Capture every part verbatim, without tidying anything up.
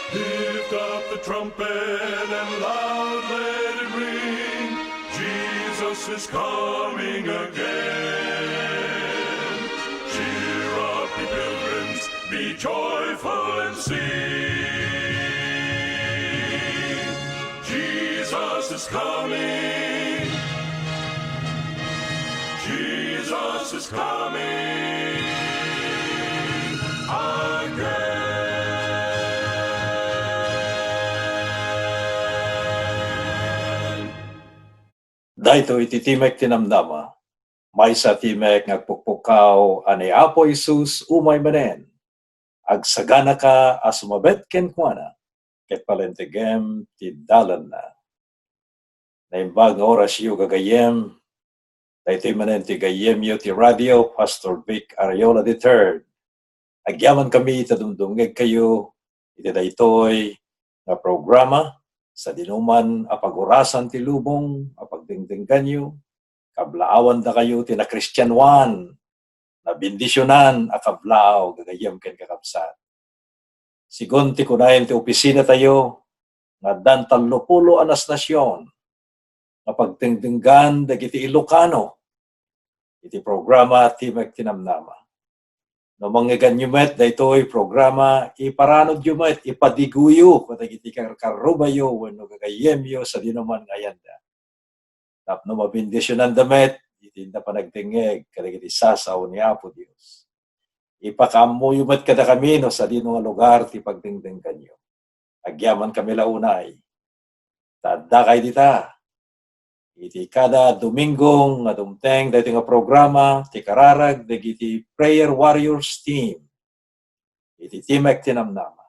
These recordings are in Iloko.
Lift up the trumpet and loud let it ring. Jesus is coming again. Cheer up, ye pilgrims, be joyful and sing. Jesus is coming. Jesus is coming again. Daytoy iti Timek ti Namnama, maysa a timek nga agpukpukkaw a ni Apo Jesus umay manen. Agsaganaka a sumabet kenkuana, ket palentegem ti dalanna. Naimbag nga orasyo, gagayyem. Daytoy manen ti gayyemyo ti radio, Pastor Vic Ariola the third. Agyamankami ta dumdumngegkayo iti daytoy nga programa, sadinoman a pagurasan ti lubong a pagdengdengganyo, kablaawandakayo ti nakristianoan, nabendisionan a kablaaw, gagayyem ken kakabsat. Sigun ti kunaen ti opisinatayo, nga addan tallopulo a nasnasion nga pagdengdenggan dagiti Ilocano iti programa Timek ti Namnama. No mangngeganyo met daytoy programa, iparanudyo met, ipadiguyo kadagiti karkarubayo wenno gagayyemyo sadinoman nga ayanda. Tapno mabendisionanda met iti inda panagdengngeg kadagiti sasao ni Apo Dios. Ipakaammoyo met kadakami no sadino nga lugar ti pagdengdengganyo. Agyamankami la unay. Ta addakay dita iti kada Domingo nga dumteng daytoy nga programa ti kararag dagiti Prayer Warriors team iti Timek ti Namnama.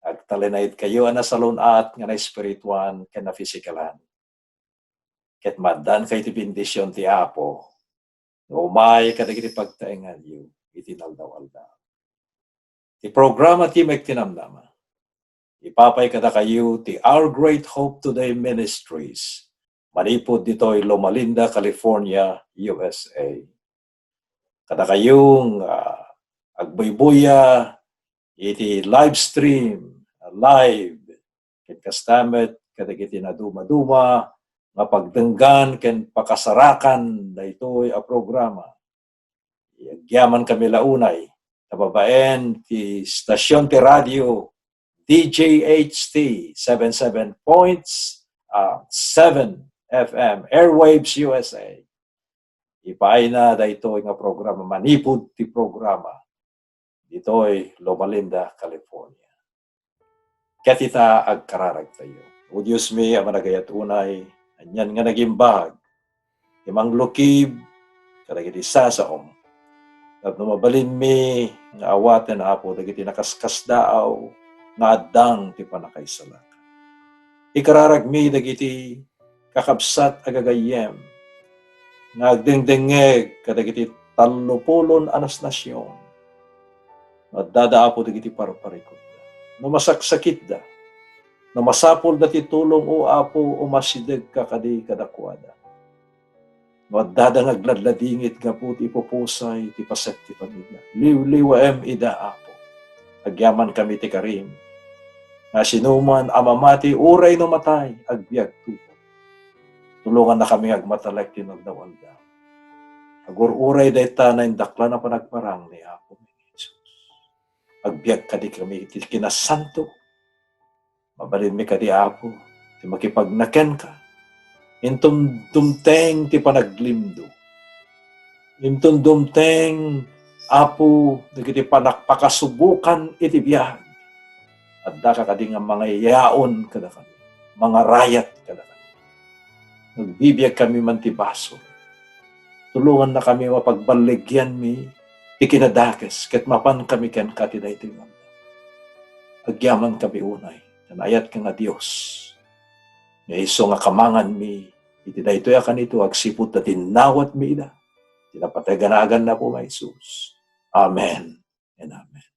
Agtalinaedkayo a nasalun-at nga naespirituan ken nafisikalan. Ket maaddaankayo ti bendision ti Apo nga umay kadagiti pagtaenganyo iti inaldaw-aldaw. Ti programa Timek ti Namnama, ipapay kadakayo ti Our Great Hope Today Ministries, manipud ditoy Loma Linda, California, U S A. Kadakayo nga agbuybuya iti live stream, live, ken kasta met kadagiti nadumaduma nga pagdenggan ken pakasarakan daytoy a programa. Agyamankami la unay ta babaen ti stasyon ti radio D J H T seven seven point seven F M, Airwaves U S A. Ipaayna daytoy nga programa manipud ti programa ditoy Loma Linda, California. Ket ita, agkararagtayo. O Diosmi a managayat unay, anian nga nagimbag ti manglukib kadagiti sasaom, tapno mabalinmi nga awaten, Apo, dagiti nakaskasdaaw nga addang ti pannakaisalakan. Ikararagmi dagiti kakabsat a gagayyem nga agdengdengngeg kadagiti tallopulon a nasnasion. No addada, Apo, dagiti parparikutda, no masaksakitda, no masapulda ti tulong, O Apo, umasidegka kadi kadakuada. No addada nga agladladingit gapu ti ipupusay ti paset ti pamilya, liwliwaem ida, Apo. Agyamankami ti karim nga sinoman a mamati uray no matay, agbiagto. Tulongannakami nga agmatalek ti inaldaw-aldaw. Agur-uray dayta naindaklan a panagparang ni Apo Jesus. Agbiag kadikami iti kinasanto. Mabalinmi kadi, Apo, ti makipagna kenka. Inton dumteng ti panaglimdo, inton dumteng, Apo, dagiti panagpakasubokan iti biag, addaka kadi nga mangayaon kadakami, mangarayat kadakami. Nagbibiagkami man ti basol, tulongannakami nga mapagballigianmi ti kinadakes ket mapankami kenka ti daytoy nga aldaw. Agyamankami unay, ta naayatka nga Dios, nga isu nga kamanganmi iti daytoy a kanito agsipud ta tinnawatmi ida. Ti napateg a naganna, Apo, nga Jesus. Amen and amen.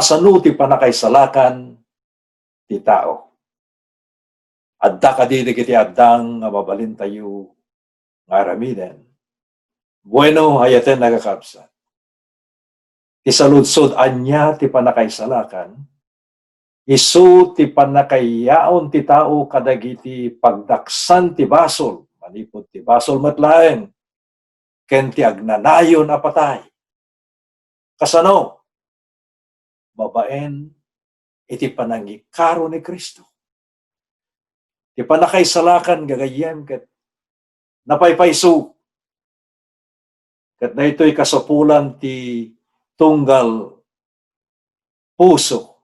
Kasano ti pannakaisalakan ti tao? Adda kadi dagiti addang nga mabalintayo nga aramiden? Bueno, ay-ayaten, kakabsat. Ti saludsod, ania ti pannakaisalakan? Isu ti pannakayaon ti tao kadagiti pagdaksan ti basol, manipud ti basol met laeng, ken ti agnanayon a patay. Kasano? Babaen iti panangikaro ni Cristo. Ti pannakaisalakan, gagayyem, ket napaypayso. Ket daytoy kasapulan ti tunggal puso.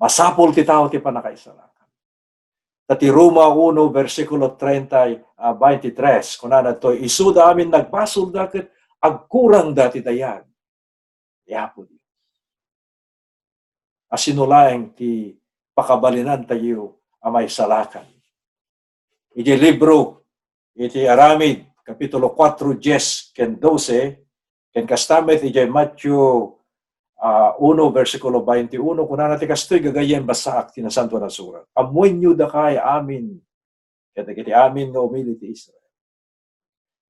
Masapul ti tao ti pannakaisalakan. Ta ti Roma uno, bersikulo treinta, ah, veintitrés, kunana ditoy, "Isuda amin nagbasolda ket agkurangda ti dayag ni Apo Dios." Asino laeng ti pakabalinantayo a maisalakan? Iti libro iti Aramid, Kapitulo kuatro, dies ken dose, ken kasta met iti Mateo, ah, uno, bersikulo veintiuno, kunana ti kastoy, gagayyem, basaak ti Nasantoan a Surat. Ammoenyo dakay amin, ket dagiti amin nga umili ti Israel,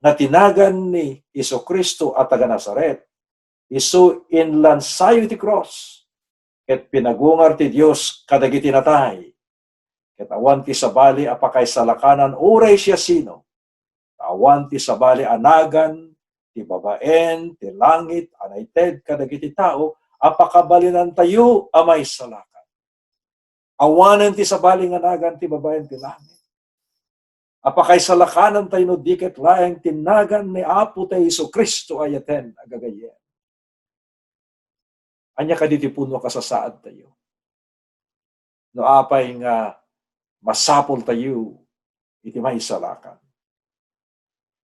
nga ti nagan ni Jesu-Cristo a taga-Nazaret, isu inlansayo iti krus, ket pinagungar ti Dios kadagiti natay, ket awan ti sabali a pakaisalakanan uray siasino, ta awan ti sabali a nagan ti babaen ti langit a naited kadagiti tao a pakabalinantayo a maisalakan. Awanen ti sabali nga nagan ti babaen ti langit a pakaisalakanantayo no di ket laeng ti nagan ni Apo tay Jesu-Cristo, ay-ayaten, gagayyem. Ania kadi ti pudno a kasasaadtayo no apay nga masapultayo iti maisalakan?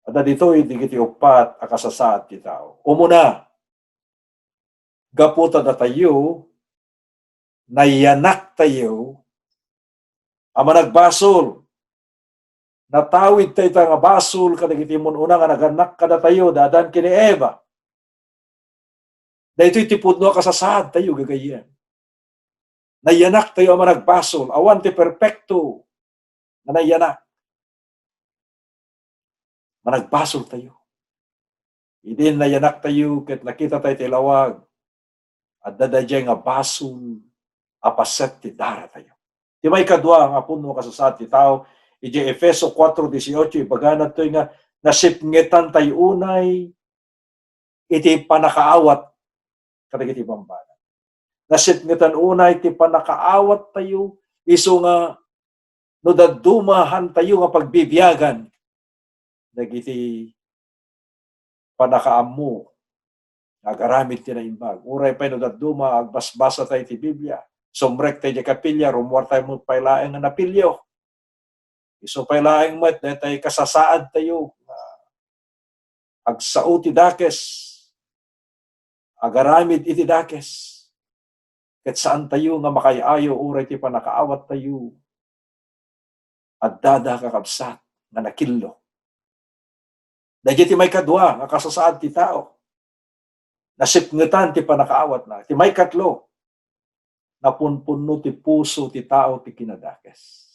Adda ditoy dagiti uppat a kasasaad ti tao. Umuna, gapu ta datayo, nayanaktayo a managbasol. Natawid dayta nga basol kadagiti immun-una nga nagannak kadatayo, da Adan ken ni Eva. Daytoy ti pudno a kasasaadtayo, gagayyem. Nayanaktayo a managbasol. Awan ti perpekto nga nayanak. Managbasoltayo. Idi nayanaktayo ket nakitatayo ti lawag, adda daydiay nga basol a paset ti daratayo. Ti maikadua nga pudno a kasasaad ti tao, idiay Efeso kuatro dieciocho, ibagana toy nga nasipngetantayo unay iti pannakaawat kadagiti bambanag. Nasipngetan unay ti pannakaawattayo, isu nga no dadduma, haantayo nga pagbibiagan dagiti pannakaammo nga agaramid ti naimbag. Uray pay no dadduma, agbasbasatayo ti Biblia, sumrektayo idiay kapilya, rummuartayo met pay laeng nga napilyo. Isu pay laeng met daytay kasasaadtayo nga agsao ti dakes, agaramid iti dakes, ket saantayo nga makaay-ayo uray ti pannakaawattayo addada, kakabsat, nga nakillo. Daydiay ti maikadua nga kasasaad ti tao. Nasipngetan ti pannakaawatna. Ti maikatlo, napunpunno ti puso ti tao ti kinadakes.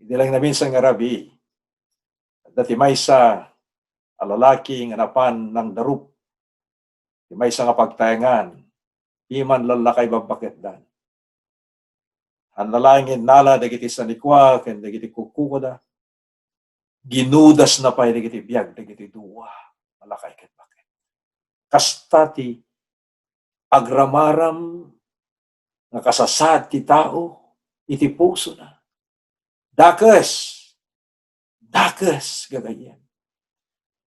Idi laeng naminsan nga rabii, adda ti maysa a lalaki nga napan nangdarup. Ti maysa nga pagtaengan, piman lallakay babbaketdan. Haan laeng innala dagiti sanikua ken dagiti kukkuada. Ginudasna pay dagiti biag dagiti dua a lakay ket baket. Kasta ti agramaram nga kasasaad ti tao iti pusona. Dakes, dakes, gagayyem.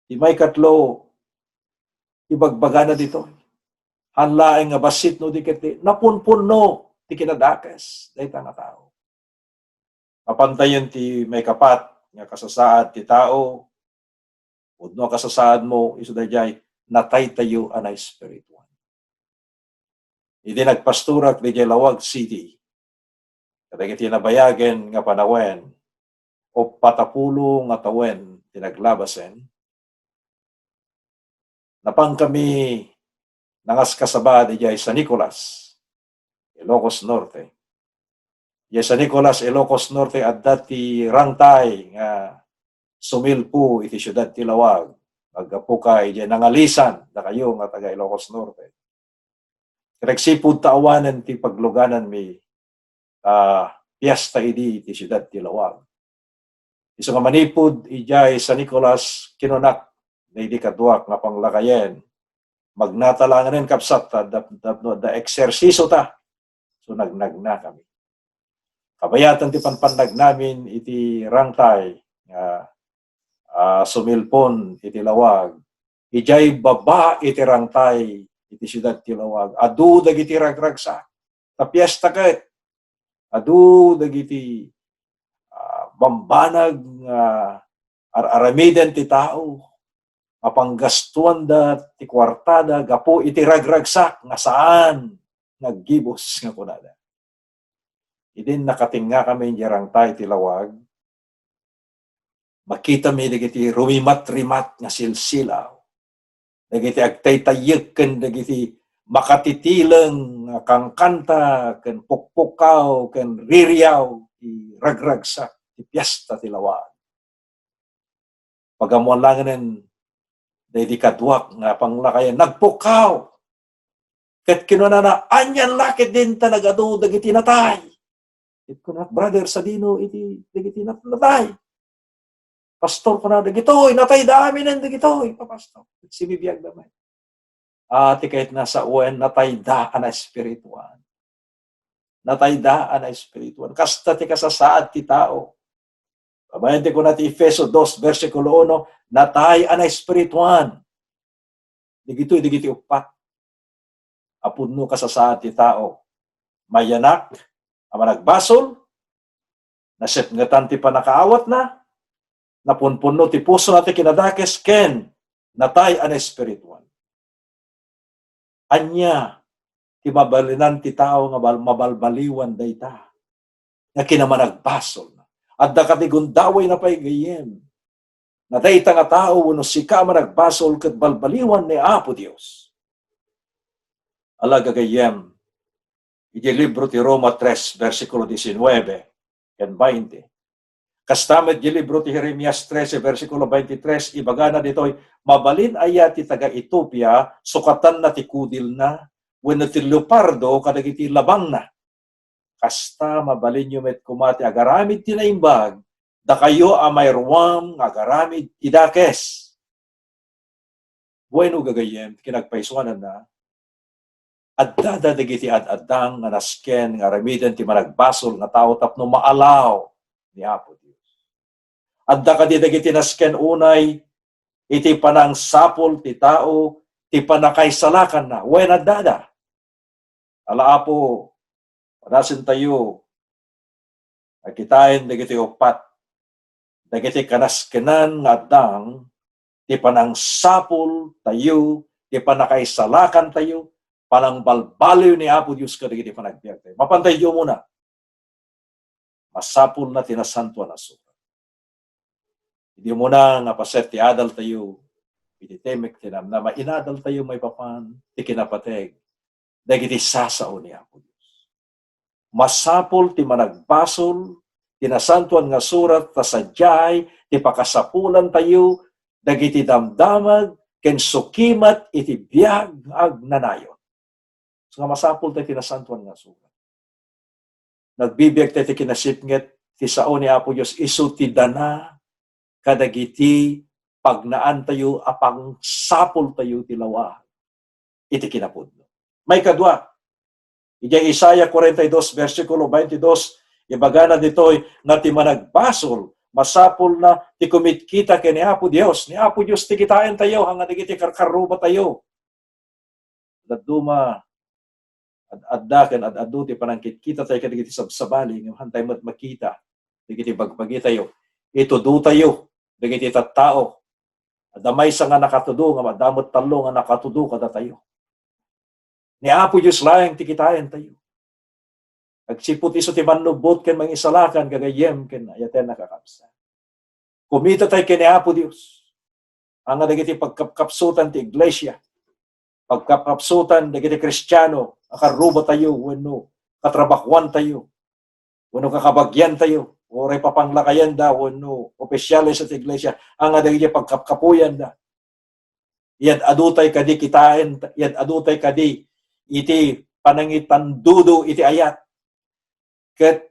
Ti maikatlo, ibagbagana ditoy, haan laeng nga bassit no di ket ti napunpunno ti kinadakes dayta nga tao. Mapantayen ti maikapat nga kasasaad ti tao, pudno a kasasaadmo, isu daydiay nataytayo a naespirituan. Idi nagpastorak didiay Laoag City, kadagiti nabayagen nga panawen, uppat a pulo nga tawen ti naglabasen, napankami nangaskasabaad idiay San Nicolas, Ilocos Norte. Idiay San Nicolas, Ilocos Norte, adda ti rangtay nga sumilpo iti siudad ti Laoag. Aggapuka idiay nangalisan dakayo nga taga Ilocos Norte. Ket agsipud ta awanen ti paglugananmi, ta piesta idi ti siudad ti Laoag. Isu nga manipud idiay San Nicolas, kinunak daydi kaduak nga panglakayen, "Magnata langen, kabsat, ta dap-, tapno adda eksersisio ta." So, nagnagna kami. Kabayatan ti panpannagnamin iti rangtay nga, ah, sumilpon iti Laoag. Idiay baba iti rangtay iti siudad ti Laoag, adu dagiti ragragsak. Ta piesta ket, adu dagiti, ah, bambanag nga ar-aramiden ti tao, mapanggastuanda ti kuartada gapu iti ragragsak nga saan nga aggibus nga kunada. Idin nakatengnga kami idiay rangtay ti Laoag, makitami dagiti rumimat-rimat nga silsilaw, dagiti agtaytayyek ken dagiti makatitileng nga kangkanta ken pukpukkaw ken ririaw ti ragragsak ti piesta ti Laoag. Pagammuan langen daydi kaduak nga panglakayen, nagpukkaw. Ket kinunana, "Anian la ketdin ta nagadu dagiti natay?" Ket kunak, "Brother, sadino iti dagiti nat-, natay?" "Pastor," kuna, "dagitoy, natayda aminen dagitoy, Papastor." Ket simibbiagda met. Ah, ti kayatna sawen, natayda a naespirituan. Natayda a naespirituan. Kasta ti kasasaad ti tao. Babaen ti kuna ti Efeso dos, bersikulo uno, natay a naespirituan. Dagitoy, dagiti uppat a pudno kasasaad ti tao. Mayanak a managbasol, nasepngetan ti pannakaawatna, napunpunno ti pusona ti kinadakes ken natay a naespirituan. Ania ti mabalinan ti tao nga bal-, mabalbaliwan dayta nga kinamanagbasolna? Adda kadi gundawayna pay gayyem nga dayta nga tao wenno sika a managbasol ket balbaliwan ni Apo Dios? Ala, gagayyem, iti libro ti Roma tres, bersikulo diecinueve ken bainte. Kasta met iti libro ti Jeremias trese, bersikulo baintitres, ibagana ditoy, "Mabalin aya ti taga-Etiopia sukatanna ti kudilna wenno ti leopardo kadagiti labangna? Kasta, mabalinyo met koma ti agaramid ti naimbag, dakayo a mairuam nga agaramid ti dakes." Bueno, gagayyem, kinagpaysuananna, addada dagiti ad-addang nga nasken nga aramiden ti managbasol nga tao tapno maalaw ni Apo Dios. Adda kadi dagiti nasken unay iti panangsapul ti tao ti pannakaisalakanna. Wen, addada. Ala, Apo, padasentayo a kitaen dagiti uppat, dagiti kanaskenan nga addang ti panangsapul tayo, ti pannakaisalakan tayo, panangbalbaliw ni Apo Dios kadagiti panagbiag tayo. Mapan tayo umuna, masapulna ti Nasantoan a Surat. Idi umuna nga paset ti adal tayo, iti timek ti namnama, inadal tayo maipapan ti kinapateg dagiti sasao ni Apo Dios. Masapul ti managbasol ti Nasantoan nga Surat ta sadiay ti pakasapulan tayo dagiti damdamag ken sukimat iti biag nga agnanayon. So nga masapul tayo ti Nasantoan nga Surat. Nagbibiag tayo ti kinasipnget ti sao ni Apo Dios, isu ti dana kadagiti pagnaan tayo a pangsapul tayo ti lawa iti kinapudno. Maikadua, idiay Isaiah forty-two, bersikulo twenty-two, ibagana ditoy nga ti managbasol, masapulna ti kumitkita ken ni Apo Dios. Ni Apo Dios ti kitaen tayo, haan nga dagiti karkarruba tayo. Dadduma, ad-, adda ken ad-adu ti panangkitkita tayo kadagiti sabsabali, ngem haan tayo met makita dagiti bagbagi tayo. Itudo tayo dagiti tattao. Adda maysa nga nakatudo, nga adda met tallo nga nakatudo kadatayo. Ni Apo Dios laeng ti kitaen tayo. Agsipud isu ti mannubbot ken mangisalakan, gagayyem ken ayaten a kakabsat. Kumita tayo ken ni Apo Dios. Haan nga dagiti pagkapkapsutan ti iglesia, pagkapkapsutan dagiti Kristiano a karrubatayo wenno katrabahoantayo wenno kakabagiantayo, uray papanglakayenda wenno opisyales iti iglesia, ania dagiti pagkapkapuyanda. Iyad-adutay kadi kitaen, iyad-adutay kadi iti panangitandudo iti ayat. Ket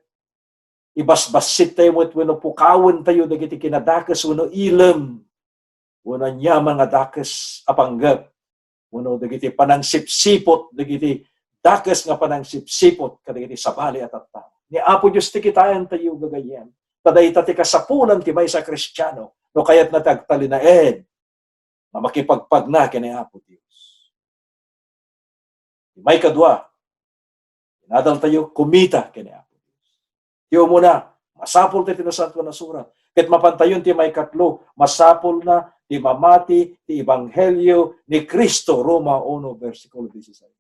ibasbassittayo met wenno pukawentayo dagiti kinadakes wenno ilem wenno aniaman nga dakes a panggep wenno dagiti panangsipsiput, dagiti dakes nga panangsipsiput kadagiti sabali a tattao. Ni Apo Dios ti kitaentayo, gagayyem. Ta dayta ti kasapulan ti maysa a Kristiano no kayatna ti agtalinaed nga makipagpagna ken ni Apo Dios. Ti maikadua, inadaltayo, kumita ken ni Apo Dios. Ti umuna, masapul ti Nasantoan a Surat. Ket mapantayon ti maikatlo, masapulna ti mamati ti ebanghelio ni Cristo, Roma uno, bersikulo dieciséis.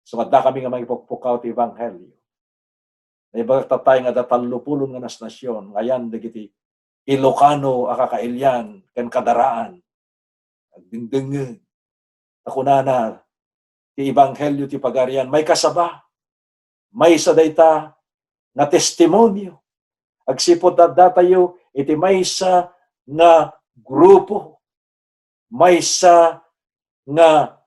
So, adda kami nga mangipukpukaw ti ebanghelio. Naibagak tatay nga adda tallo pulon nga nasnasion, nga ayan dagiti Ilocano a kakailian ken kadaraan. Agdengdengngeg. Ta kunana, ti ebanghelio ti Pagarian, maikasaba. Maysa dayta nga testimonio. Agsipud ta addatayo iti maysa nga grupo, maysa nga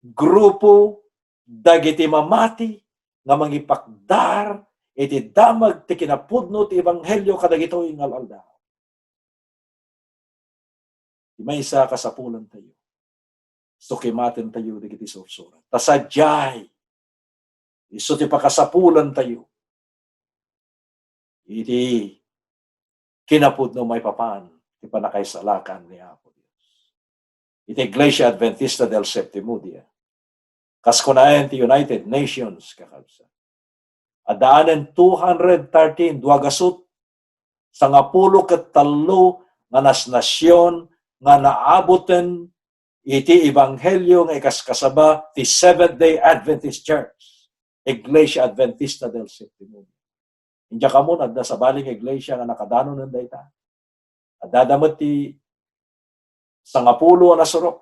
grupo dagiti mamati nga mangipakdar iti damag ti kinapudno ti ebanghelio kadagitoy nga al-aldaw. Ti maysa a kasapulantayo, sukimatentayo dagiti sursurat. Ta sadiay, isu ti pakasapulantayo iti kinapudno maipapan ti pannakaisalakan ni Apo Dios. Iti Iglesia Adventista del Séptimo Dia, kas kunaen ti United Nations, kakabsat, addaanen two hundred thirteen, dua gasut sangapulo ket tallo nga nasnasion nga naaboten iti ebanghelio nga ikaskasaba ti Seventh-day Adventist Church, Iglesia Adventista del Séptimo. Idiay kamon, adda sabali nga iglesia nga nakadanonen dayta. Addada met ti sangapulo a nasurok.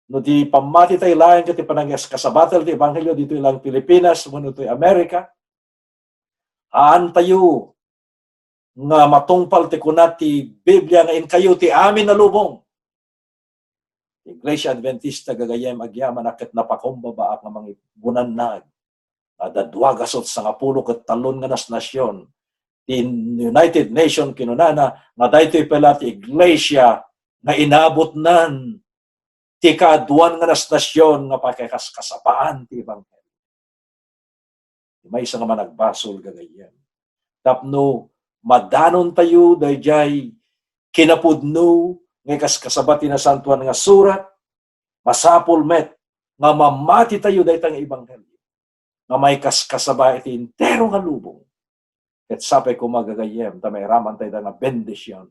No di pammatitayo laeng ket ti panangkasabaten ti ebanghelio ditoy lang Pilipinas wenno toy Amerika, haantayo nga matungpal ti kuna ti Biblia nga inkayo ti amin a lubong. Iglesia Adventista, gagayyem, agyamanak ket napakumbabaak nga mangibunnag. Adda dua gasut sangapulo ket tallon nga nasnasion. Ti United Nation kinunana nga daytoy pay la ti iglesia nga inabotnan ti kaaduan nga nasnasion nga pakikaskasabaan ti ebanghelio. Maysa nga managbasol, gagayyem, tapno madanontayo daydiay kinapudno nga ikaskasaba ti Nasantoan nga Surat, masapul met nga mammatitayo dayta nga ebanghelio nga maikaskasaba iti entero nga lubong. Ket sapay koma, gagayyem, ta mairaman tayo nga bendision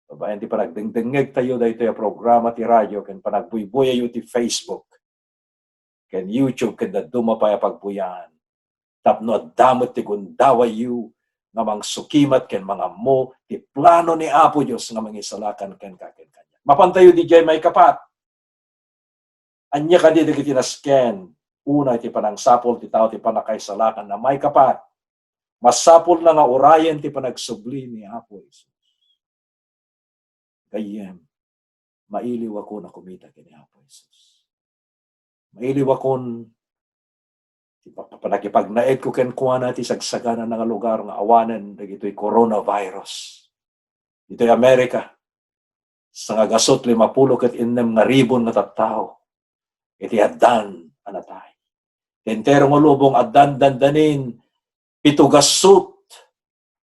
babaen ti panagdengdengngegtayo daytoy a programa ti radio ken panagbuybuyayo ti Facebook ken YouTube ken dadduma pay a pagbuyaan, tapno adda met ti gundawayyo nga mangsukimat ken mangammo ti plano ni Apo Dios nga mangisalakan kenka ken kaniak. Mapantayo didiay maikapat. Ania kadi dagiti nasken? Una, iti panangsapul ti tao ti pannakaisalakan. Maikapat, masapulna nga urayen ti panagsubli ni Apo Jesus. Gayyem, mailiwakon a kumita ken ni Apo Jesus. Mailiwakon ti pa-, panakipagnaedko kenkuana ti sagsagana nga lugar nga awanen dagitoy coronavirus. Ditoy Amerika, sangagasut limapulo ket innem nga ribon nga tattao iti addan a natay. Ti entero nga lubong, addan dandanin pito gasut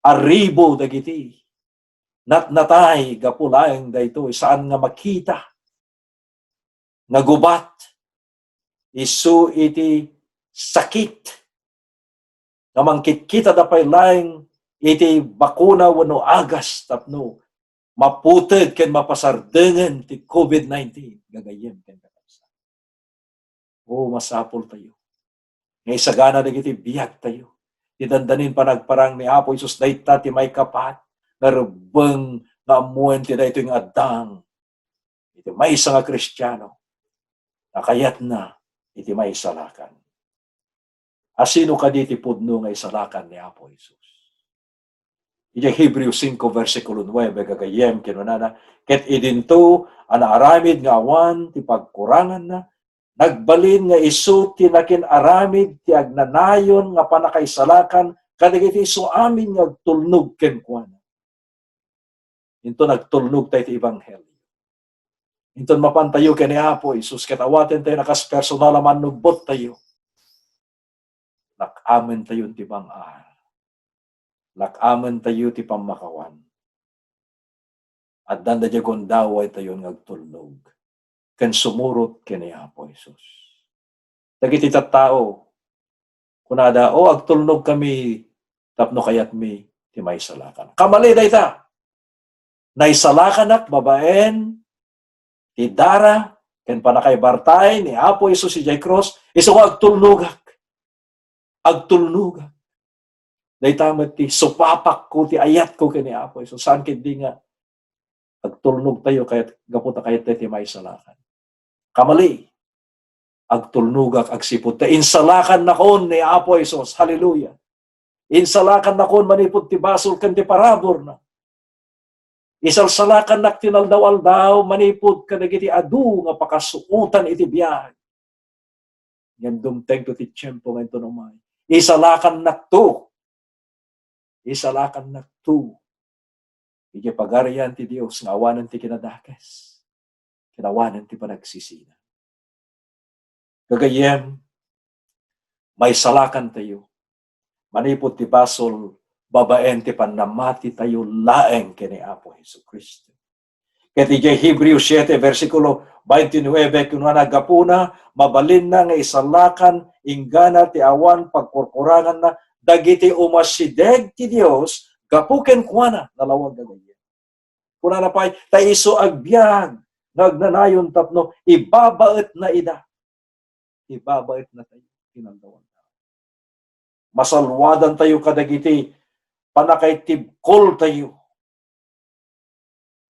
a ribu dagiti natnatay gapu laeng daytoy, saan nga makita nga gubat isu iti sakit nga mangkitkitada pay laeng iti bakuna wenno agas tapno maputeg ken mapasardengen ti covid nineteen, gagayyem ken kakabsat. O, masapultayo nga isagana dagiti biagtayo ti dandanin panagparang ni Apo Jesus. Dayta ti maikapat nga rebbeng nga ammoen ti daytoy nga addang. ti maysa nga Kristiano a kayatna iti maisalakan. Asino kadi ti pudno nga isalakan ni Apo Jesus? Idiay Hebreo singko, bersikulo nuebe, gagayyem, kinunana, "Ket idinto a naaramid nga awan ti pagkuranganna, nagbalin nga isu ti nakin-aramid ti agnanayon nga pannakaisalakan kadagiti isu amin nga agtulnog kenkuana." Inton agtulnog tayo ti ebanghelio, inton mapan tayo ken ni Apo Jesus, ket awaten tayo a kas personal a mannubbot tayo, lak-amen tayo ti bang-a. Lak-amen tayo ti pammakawan. Addan da diay gundaway tayo nga agtulnog ken sumurot ken ni Apo Jesus. Dagiti tattao, kunada, "O, agtulnog kami tapno kayatmi ti maisalakan." Kamali dayta. Naisalakanak babaen ti dara ken pannakaibartay ni Apo Jesus idiay krus, isu nga agtulnogak. Agtulnogak. Dayta met ti supapakko, ti ayatko ken ni Apo Jesus. Saan ketdi nga agtulnog tayo kayat, gapu ta kayat tayo ti maisalakan. Kamali. Agtulnogak agsipud ta insalakannakon ni Apo Jesus. Hallelujah. Insalakannakon manipud ti basol ken ti paraburna. Isalsalakannak ti inaldaw-aldaw manipud kadagiti adu nga pakasuotan iti biag. Ngem dumtengto ti tiempo nga inton umay, isalakannakto. Isalakannakto idiay Pagarian ti Dios nga awanen ti kinadakes ken awanen ti panagsisina. Gagayyem, maisalakan tayo manipud ti basol babaen ti pannamati tayo laeng ken ni Apo Jesu-Cristo. Ket idiay Hebreo siete, bersikulo twenty-nine, kunana, "Gapuna, mabalinna nga isalakan inggana ti awan pagkurkuranganna dagiti umasideg ti Dios gapu kenkuana." Nalawag, gagayyem. Kunana pay, ta isu agbiag nga agnanayon tapno ibabaetna ida. Ibabaetna tayo ti inaldaw-aldaw. Masalwadan tayo kadagiti pannakaitibkol tayo.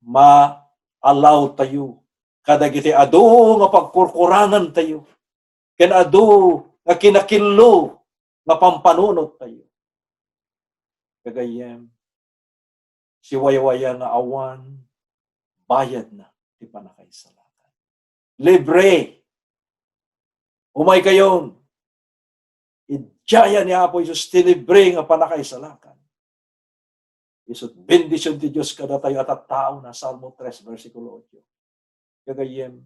Maalaw tayo kadagiti adu nga pagkurkurangan tayo ken adu nga kinakillo nga pampanunot tayo. Gagayyem, siwaywaya nga awan bayadna ti pannakaisalakan. Libre. Umay kayon. Idiaya ni Apo Jesus ti libre nga pannakaisalakan. Isut bendision ti Dios kadatayo a tattaona, Salmo tres, bersikulo ocho. Gagayyem,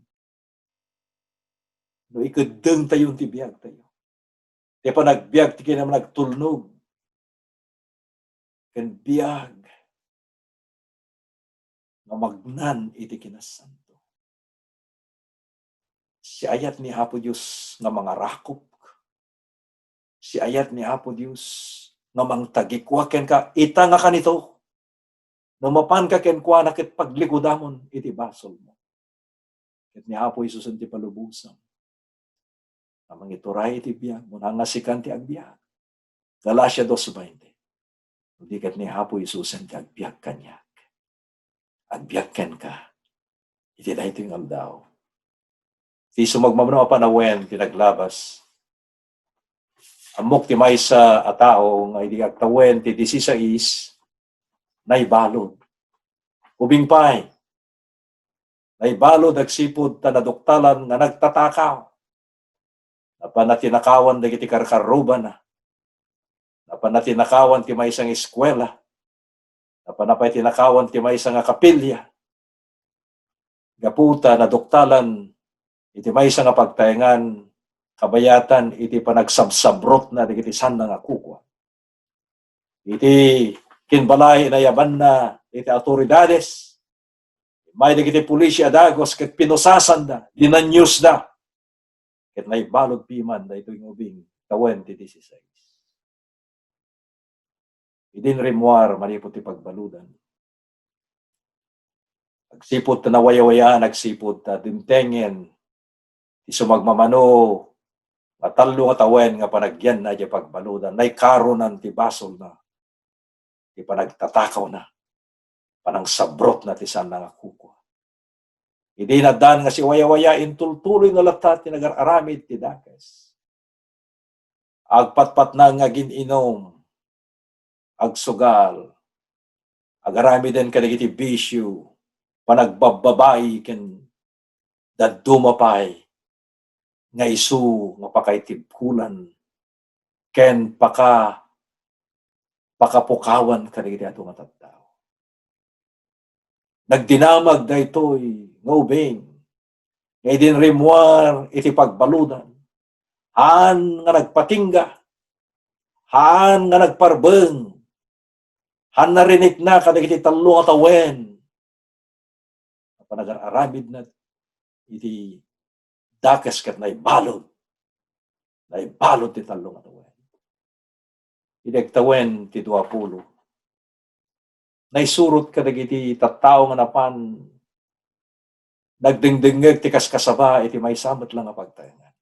no ikeddeng tayo ti biag tayo, ti panagbiag ti kinamanagtulnog, ken biag nga magnan iti kinasanto. Siayat ni Apo Dios nga mangarakop. Siayat ni Apo Dios nga mangtagikua kenka ita nga kanito. No mapanka kenkuana ket paglikudamon iti basolmo. Ket ni Apo Jesus ti palubosam. Nga mangituray iti biag, muna nga sikan ti agbiag. Galacia dos veinte. Di ket ni Apo Jesus ti agbiag kaniak. Agbiag kenka iti daytoy nga aldaw. Ti sumagmamano a panawen ti naglabas. Ammok ti maysa a tao nga idi agtawen ti disisais, naibalud. Ubing pay, naibalud agsipud ta naduktalan nga nagtatakaw. Napan natinakawan dagiti karkarrubana. Napan natinakawan ti maysa nga eskuela. Napan pay tinakawan ti maysa nga kapilya. Gapu ta naduktalan iti maysa nga pagtaengan, kabayatan iti panagsabsabrotna dagiti sanda nga kukua. Iti kinbalay, inayabanna iti autoridades. May dagiti pulisi a dagos ket pinusasanda, dinaniosda. Ket naibalud piman daytoy nga ubing tawen ti disisais. Idin rimmuar manipud ti pagbaludan. Agsipud ta nawaywayaan, agsipud ta dimtengen ti sumagmamano nga tallo nga tawen nga panagyanna idiay pagbaludan, naikaronan ti basolna, ti panagtatakawna, panangsabrotna ti sanda nga kukua. Idi nadan nga siwayawaya, intultuloyna latta ti nagar-aramid ti dakes. Agpatpatnang nga agin-inum, agsugal, agaramiden kadagiti bisio, panagbabbabai ken dadduma pay nga isu nga pakaitibkolan ken paka-, pakapukawan kadagiti adu nga tattao. Nagdinamag daytoy nga ubing nga idin rimmuar iti pagbaludan. Haan nga nagpatingga, haan nga nagparbeng, haan narinikna kadagiti tallo nga tawen. Panagar-aramidna iti dakes ket naibalud. Naibalud ti tallo nga tawen. Idi agtawen ti dua pulo, naisurot kadagiti tattao nga napan nagdengdengngeg ti kaskasaba iti maysa met la nga pagtaengan.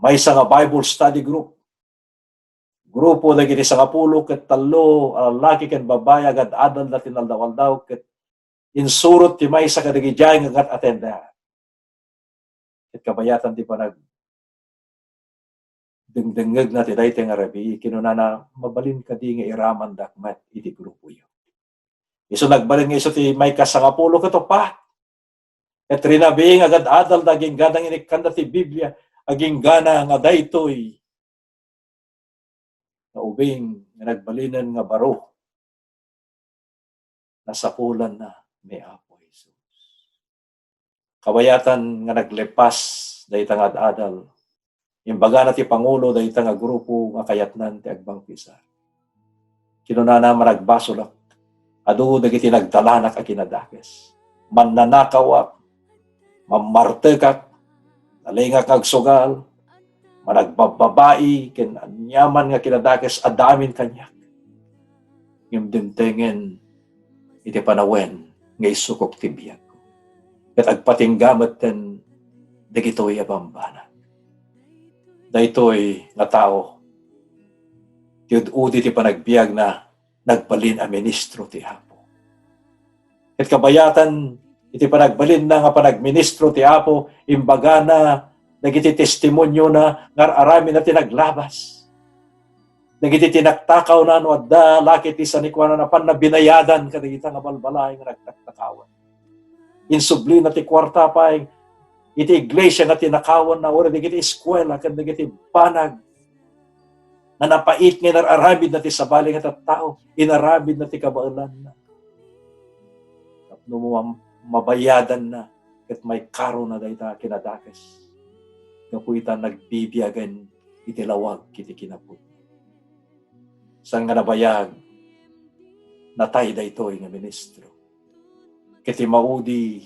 Maysa nga Bible study group. Grupo dagiti sangapulo ket tallo a lallaki ken babbai agad-adalda ti naldaw-aldaw ket insurot ti maysa kadagiti nga gat-atenda. Ket kabayatan ti panag-, dengdengngegna ti daytoy nga rabii, kinunana, "Mabalin kadi nga iramandak met iti grupoyo?" Isu nagbalin nga isu ti maikasangapulo ket uppat. Ket rinabii nga agad-adalda, agingganang inikkanda ti Biblia, aginggana nga daytoy nga ubing nga nagbalinen nga baro, nasapulanna ni Apo Jesus. Kabayatan nga naglepas dayta nga ad-adal, imbagana ti pangulo dayta nga grupo nga kayatnan ti agbangkisar. Kinunana, "Managbasolak, adu dagiti nagdalanak a kinadakes. Mannanakawak, mammartekak, nalingak nga agsugal, managbabbabai, ken aniaman nga kinadakes adda amin kaniak. Ngem dimtengen iti panawen nga isukok ti biagko. Ket agpatingga metten dagitoy a bambanag." Daytoy nga tao, ti ud-udi ti panagbiagna, nagbalin a ministro ti Apo. Ket kabayatan iti panagbalinna nga panagministro ti Apo, imbagana dagiti testimoniona nga ar-aramidna ti naglabas. Dagiti tinaktakawna no adda la ket ti sanikuana napanna binayadan kadagita nga balbalay nga nagtaktakawan. Insublina ti kuarta pay iti iglesia nga tinakawanna, wenno dagiti eskuela ken dagiti banag nga napait nga inar-aramidna ti sabali nga tattao, inaramidna ti kabaelanna. Tapno mam-, mabayadanna ket maikarona dayta kinadakes. Gapu ita nagbibiagen iti lawag iti kinapudno. Saan nga nabayag, natay daytoy nga ministro. Ket ti maudi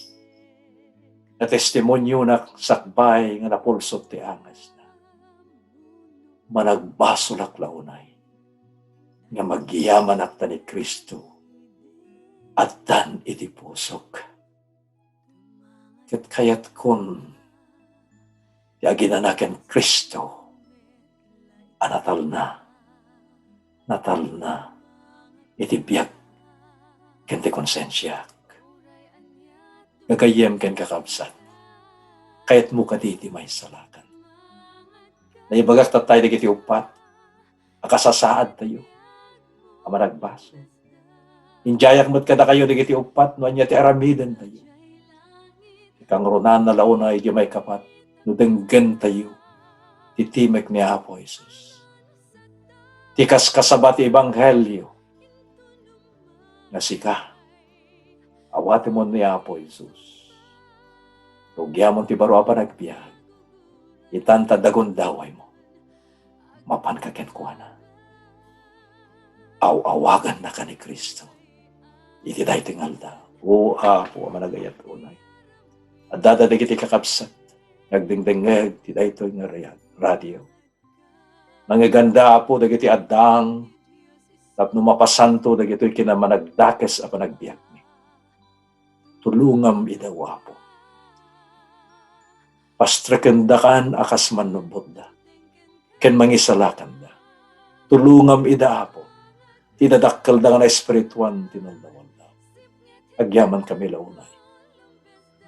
nga testimonionak sakbay nga napulsot ti angesna. Managbasolak la unay nga magyamanak ta ni Cristo addan iti pusok. Ket kayatkon ti aginana ken Cristo a natalna, natalna iti biag ken ti konsensiak. Gagayyem ken kakabsat, kayatmo kadi ti maisalakan? Naibagak tattay dagiti uppat a kasasaadtayo a managbasol. Indiayak met kadakayo dagiti uppat no ania ti aramidentayo. Ti kangrunaan na launa iti maikapat no denggentayo ti timek ni Apo Jesus. Ti kaskasaba ti ebanghelio nga sika, awatemon ni Apo Jesus. Rugiamon ti baro a panagbiag. Itan ta dagundawaymo. Mapanka kenkuana. Aw-awagannaka ni Cristo iti daytoy nga aldaw. O Apo a managayat unay, addada dagiti kakabsat nga agdengdengngeg ti daytoy nga ra-, radio. Nangeganda, Apo, dagiti addang tapno mapasanto dagitoy kinamanagdakes a panagbiagmi. Tulongam ida, O Apo. Pastrekendakan a kas mannubbotda ken mangisalakanda. Tulongam ida, Apo, ti dadakkelda nga naespirituan ti naldaw-aldaw. Agyamankami la unay.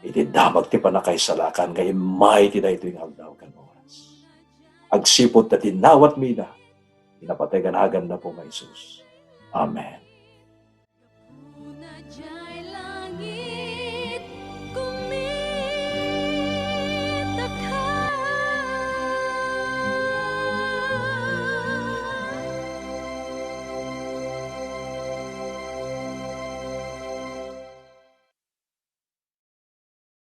iti damag ti pannakaisalakan nga immay ti daytoy nga aldaw ken oras. Agsipud ta dinawatmi ida, iti napateg a naganna nga Jesus. Amen.